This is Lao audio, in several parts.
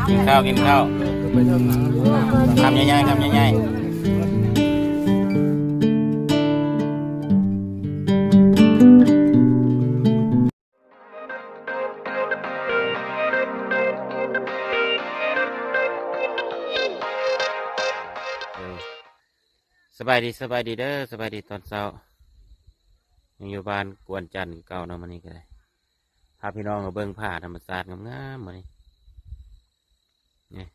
ກິນເຂົ້າ ກິນເຂົ້າ ຄຳໃຫຍ່ໆ ຄຳໃຫຍ່ໆ. ສະບາຍດີ ສະບາຍດີເດີ ສະບາຍດີຕອນເຊົ້າ. ຍັງຢູ່ບ້ານກວນຈັນຄືເກົ່າເນາະ ມື້ນີ້ກໍໄດ້ພາພີ່ນ້ອງມາເບິ່ງຜາທຳມະຊາດງາມໆ ມື້ນີ້. ນີ້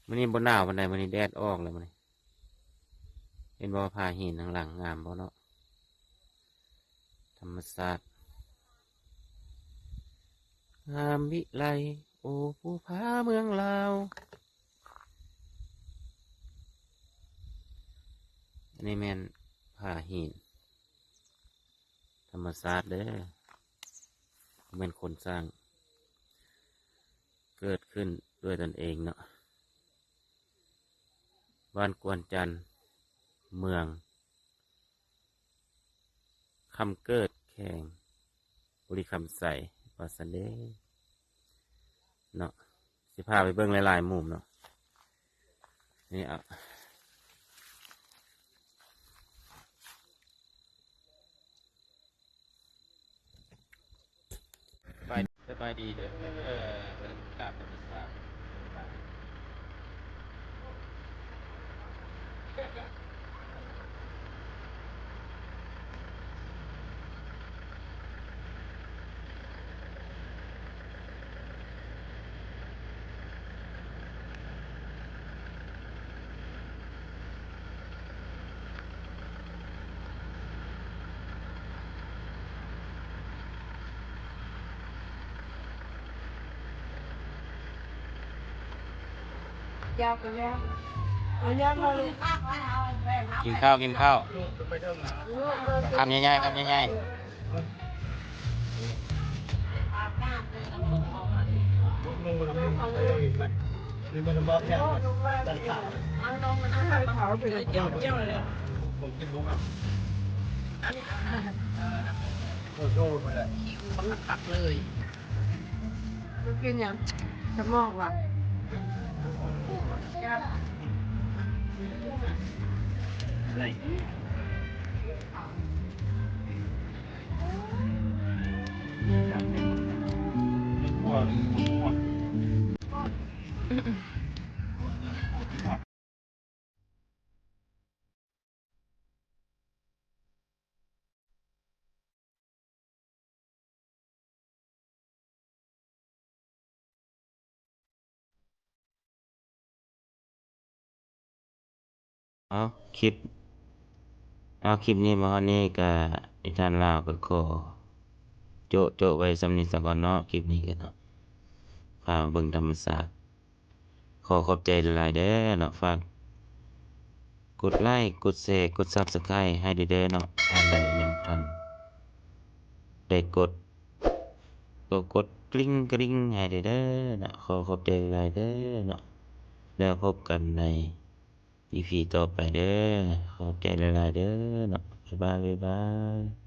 ມື້ນີ້ບໍ່ໜາວປານໃດ ມື້ນີ້ແດດອອກແລ້ວມື້ນີ້. ເຫັນບໍ່ ຜາຫີນທາງຫຼັງງາມບໍ່ເນາະ ທຳມະຊາດງາມວິໄລ ໂອ ພູຜາເມືອງລາວ. ອັນນີ້ແມ່ນຜາຫີນທຳມະຊາດເດີ ບໍ່ແມ່ນຄົນສ້າງ ເກີດຂຶ້ນດ້ວຍຕົນເອງເນາະ. ບ້ານກວນຈັນ ເມືອງ ຄຳເກີດ ແຂວງບໍລິຄຳໄຊ ວ່າຊັ້ນເດ້ເນາະ. ຊິພາໄປເບິ່ງຫຼາຍໆ ມຸມເນາະ ນີ້ ອະ. ສະບາຍດີເດີ ເອີ ກາບສະບາຍ. ກິນເຂົ້າ ກິນເຂົ້າ ຄຳໃຫຍ່ໆ ຄຳໃຫຍ່ໆ. ກິນຫຍັງ? ສະໝອງຫວາ? ເອົາ ຄລິບ ເອົາ ຄລິບນີ້ມາຮອດນີ້ກະ ນິທານລາວກະຂໍໂຈະ ໂຈະໄວ້ສ່ຳນີ້ສາກ່ອນເນາະ. ຄລິບນີ້ກະເນາະ ພາມາເບິ່ງທຳມະຊາດ. ຂໍຂອບໃຈຫຼາຍໆເດີເນາະ. ຝາກກົດໄລ ກົດແຊ ກົດຊັບສະໄຄຣບ໌ໃຫ້ເດີເນາະ. ທ່ານໃດຍັງບໍ່ທັນໄດ້ກົດ ກໍກົດກຣິ້ງກຣິ້ງໃຫ້ເດີເນາະ. ຂໍຂອບໃຈຫຼາຍໆເດີເນາະ. ແລ້ວພົບກັນໃນອີພີຕໍ່ໄປເດີ. ຂອບໃຈຫຼາຍໆເດີເນາະ. ບາຍບາຍ ບາຍບາຍ.